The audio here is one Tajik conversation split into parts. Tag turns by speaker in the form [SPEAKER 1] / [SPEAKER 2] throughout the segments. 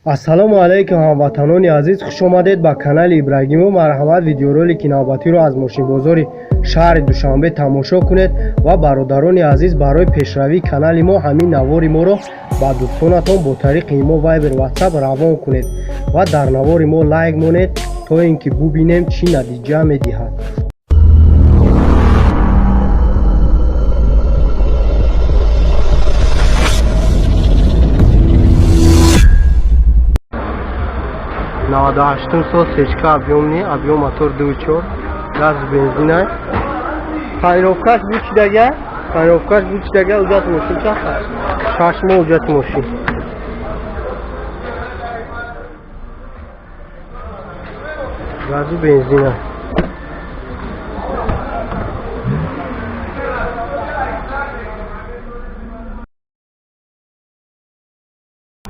[SPEAKER 1] Ассалому алайкум ҳамватанони азиз, хуш омадед ба канали Ибрагимов. Марҳамат, видеоролики навбатиро аз мошинбозори шаҳри Душанбе тамошо кунед ва бародарони азиз, барои пешравии канали мо ҳамин навори моро ба дӯстонатон бо тариқи имо, Вайбер, Ватсап равон кунед ва дар навори мо лайк монед, то ин ки бубинем чӣ натиҷа медиҳад. 98 сол сечка объёмный, объём мотор 2.4, газ бензинай. Тонировкаш буд чидага? Тонировкаш буд чидага, уҷати мошин чанд? 6 моҳ уҷати мошин. Газу бензина.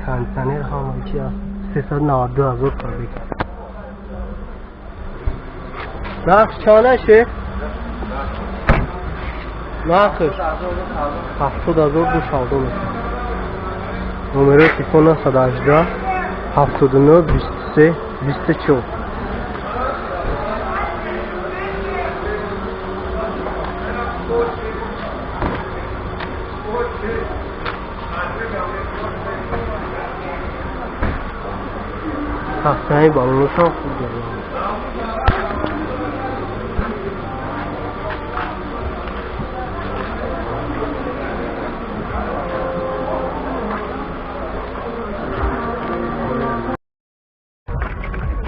[SPEAKER 1] Кондиционер ҳама чи аст. 392 ҳазор пробег. Нарх чанд шех? Нархш 70 ҳазор ду савдо мекунад. Номерои телефон 918 79 23 24. Сахтаи балонашам хуб дорад.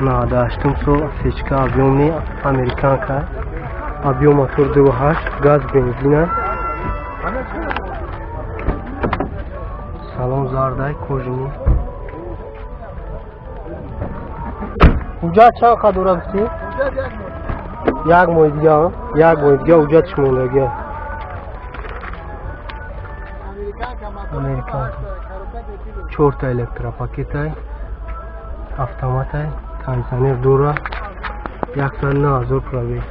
[SPEAKER 1] 98 сол сечка объёмный, американка, объём мотор 2.8, газ бензина. Салон зардай, кожаный. Ҳуҷҷат чанд қад дора гуфтӣ? Як моҳи дига, як моҳи дига ҳуҷҷатш мондагия. Американка. Чорта электропакетай, автоматай, кондиционер дора, 109 ҳазор пробег.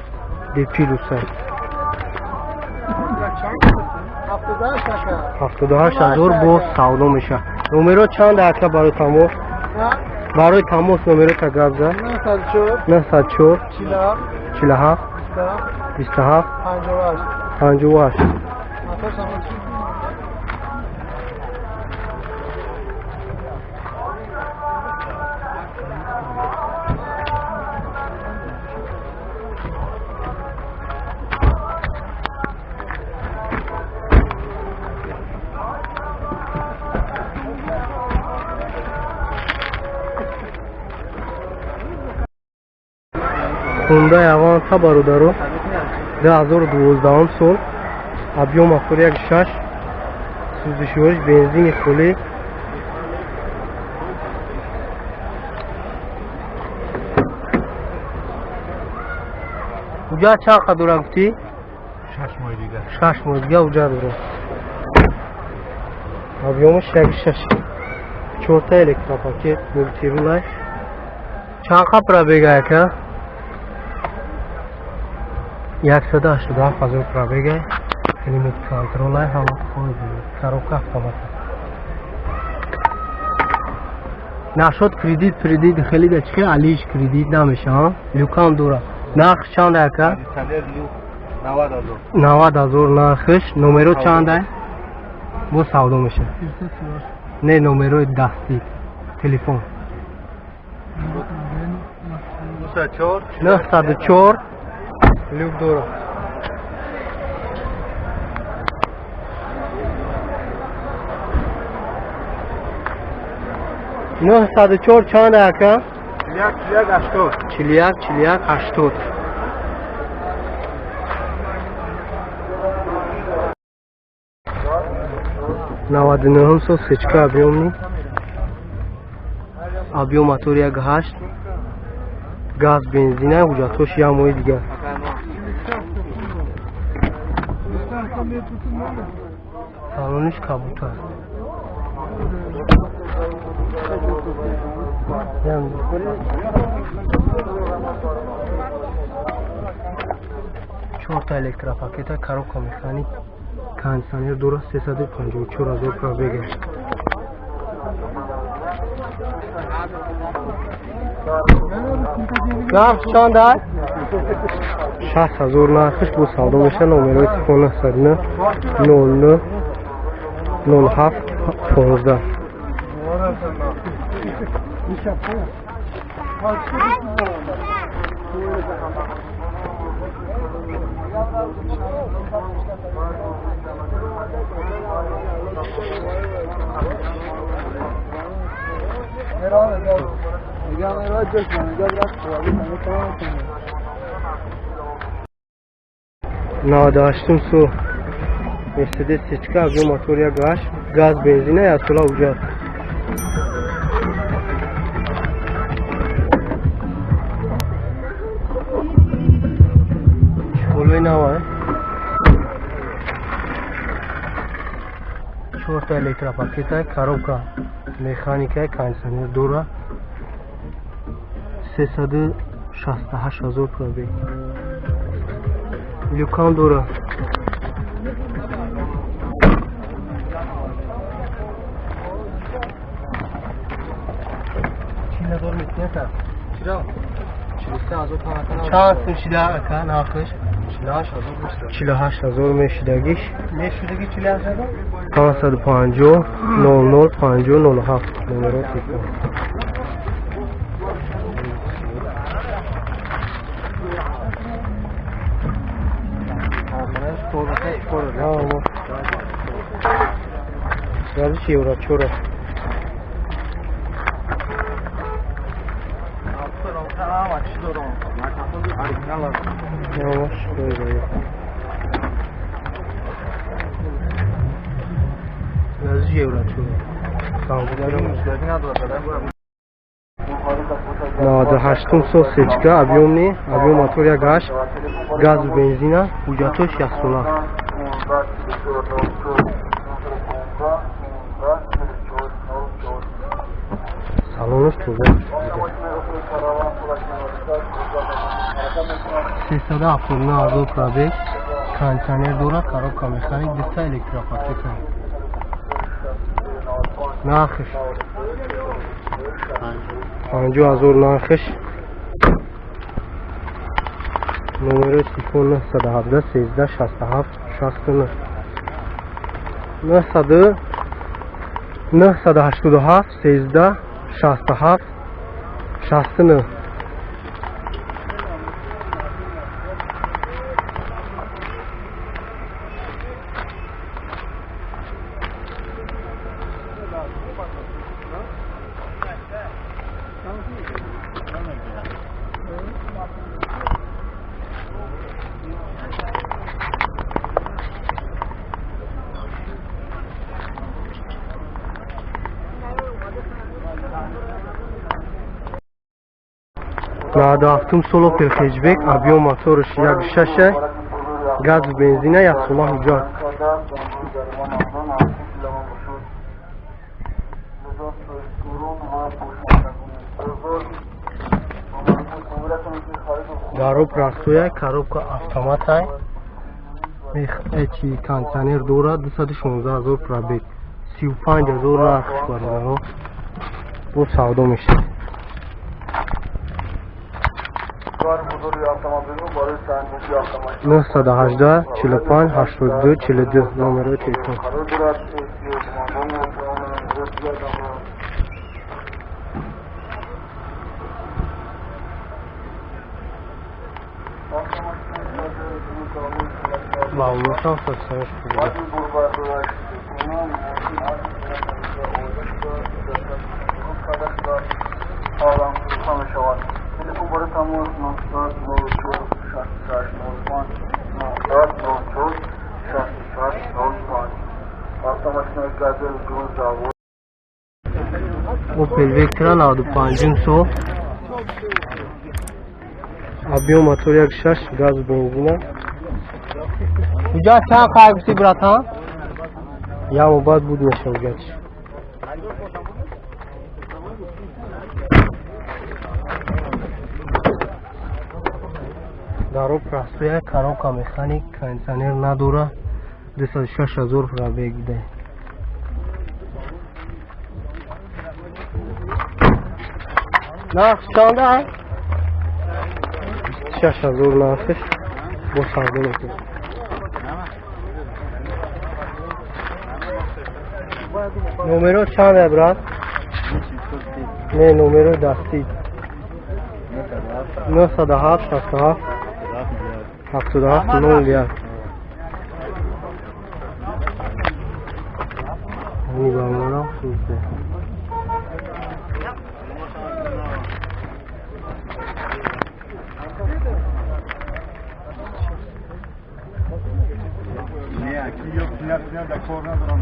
[SPEAKER 1] Депилусай. 78 ҳазор боз савдо мешавад. Номеро чанд ака барои тамос? Барои тамос номерота гап зад. 904 47 27 58. Хундай Аванта, бародаро, 2012 сол, объём мотор 1.6, сӯзишвориш бензини холӣ. Ҳуҷҷат чанд қад дора гуфтӣ?
[SPEAKER 2] 6 моҳи дига.
[SPEAKER 1] 6 моҳи дига ҳуҷҷат дора. Объёмаш 1.6. Чорта электропакет, мультирулай. Чанд қад пробега ака? 187 ҳазор пробега. Климат контролай, ҳама коробка автомат. Нашод кредит, кредит хеле да чи алиш кредит намеша, люкам дора. Нарх чанд ака?
[SPEAKER 2] Кондиционер люк 90 ҳазор.
[SPEAKER 1] 90 ҳазор нархш. Номеро чанд ай? Бо савдо меша. Не, номерои дастӣ. Телефон.
[SPEAKER 2] 904
[SPEAKER 1] 904 люк дора. 904 чанд ака?
[SPEAKER 2] 41 41 80.
[SPEAKER 1] 41 41 80. 99 сол сечка объёмный, объём мотор 1.8, газ бензина, ҳуҷҷатҳош як моҳи дигар. Салониш кабутар. Чорта электропакета, коробка механик, кондиционер дора, 354 ҳазор пробега. Нарх чанд аст? 60 000 нархиш, бо савдо меша. Номерои телефон 909 00 07 15. 98-ум со Мерседес сечка, объём мотор 1,8, газ, бензина, яксола ҳуҷҷат. Чехолои нава, чорта электропакета, коробка механика, кондиционер дора, 368 000 пробег. Люкам дора. Чанд сум шида ака нархиш? 48 000 мешидагиш. 550 00 50 07 номеро телефон. Газиш евро чора. Газиш евро чора. 98-ум сол сечка, объёмни, объём мотор 1,8, газу бензина, ҳуҷҷатош яксола. Салонаш тоза. 379 000 пробег, кондиционер дора, коробка механик, дута электропакета. Нархиш 50 000 нархиш. Номерои телефон 917 13 67 69. 987 13 67 69. 97-ум сол Опел хэтчбек, объём мотораш 1,6, газу бензина, яксола ҳуҷҷат. Дароб растоя, коробка автоматай, чи кондиционер дорад, 216 000 пробег, 35 000 нархш, бародаро, бо савдо мешавад. 918 45 82 42 номерои телефон. Маълумотам саксонаш. Opel Vectra 95 сол, объём мотор 1,6, газ, бензина. Ҳуҷҷат чанд қай гуфтӣ, братан? Як моҳ баъд буд меша ҳуҷҷатш. Дароб растоя, коробка механик, кондиционер надора, 206 000 пробег. Нарх чанд аст? 26 000 нархиш, бо савдо мекунем. Номеро чанд е, брат? Не, номеро дастӣ. 907 67 77 01. Нигоҳ.
[SPEAKER 2] Не, ки ё пиня пиня да кор надорам.